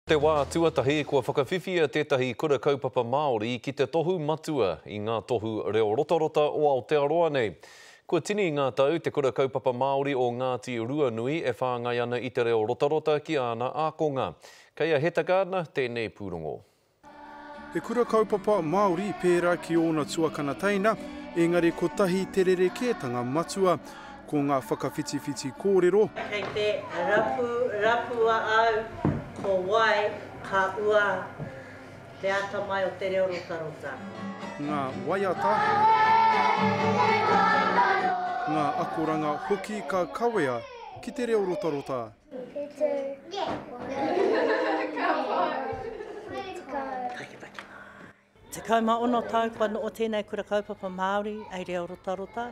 Te wā tuatahi kua whakawhiwhia tētahi kura kaupapa Māori ki te tohu matua i ngā tohu reo rotarota o Aotearoa nei. Kua tini ngā tau te Kura Kaupapa Māori o Ngāti Ruanui e whāngai ana i te reo rotarota ki āna ākonga. Kei a Heta Gardiner tēnei pūrongo. He kura kaupapa Māori pērā ki ōna tuakana teina, engari kotahi te rerekētanga matua, ko ngā whakawhitiwhiti kōrero. Kei te rapu rapua au ko wai ka ua te atamai o te reo rotarota. Ngā waiata, ngā akoranga hoki ka kawea ki te reo rotarota. 16 tau kua noho tēnei kura kaupapa Māori hei reo rotarota.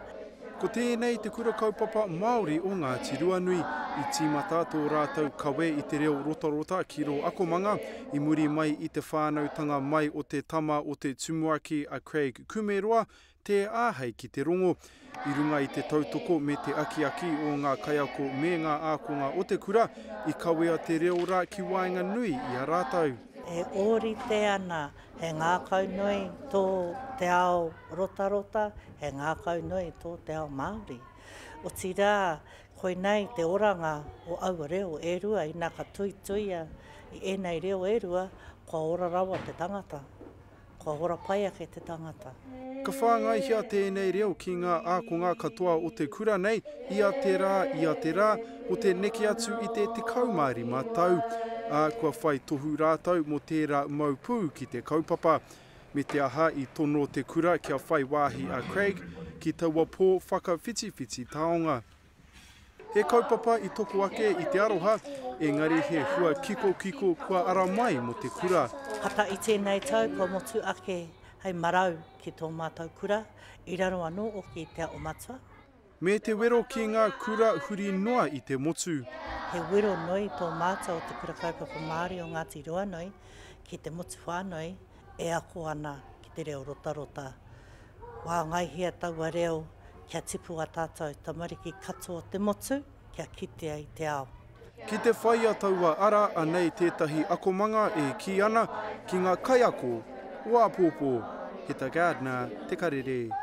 Ko tēnei te kura kaupapa Māori o Ngāti Ruanui. I tīmata tō rātou kawe i te reo rotarota ki rō akomanga i muri mai i te whānautanga mai o te tama o te tumuaki a Craig Kumeroa, Tē āhei ki te rongo. I runga i te tautoko me te akiaki o ngā kaiako me ngā ākonga o te kura, i kawea te reo rā ki waenganui i a rātou. E ōrite ana, he ngākaunui tō te ao rotarota, he ngākaunui tō te ao Māori. Otirā, koinei te oranga o aua reo e rua, inā ka tuituia i ēnei reo e rua, kua ora rawa te tangata. Kua ora pai ake te tangata. Ka whāngaihia tēnei reo ki ngā ākonga katoa o te kura nei ia te rā, ia te rā, mō te neke atu i te 15 tau, ā, kua whai tohu rātou mō tērā mau pū ki te kaupapa. Me te aha i tono te kura kia whai wāhi a Craig ki taua pō whakawhitiwhiti taonga. He kaupapa i toko ake i te aroha, engari he hua kikokiko kua ara mai mō te kura. Kata i tēnei tau kua motu ake hei marau ki tō mātou kura, i raro anō oki i Te Aho Matua. Me te wero ki ngā kura huri noa i te motu. He wero nui tō mātou o Te Kura Kaupapa Māori o Ngāti Ruanui ki te motu whānui e ako ana ki te reo rotarota. Whāngaihia taua reo kia tipu a tātou tamariki katoa o te motu kia kitea i te ao. Ki te whaia taua ara anei tētahi akomanga e kī ana ki ngā kaiako o āpōpō. Heta Gardner, Te Karere.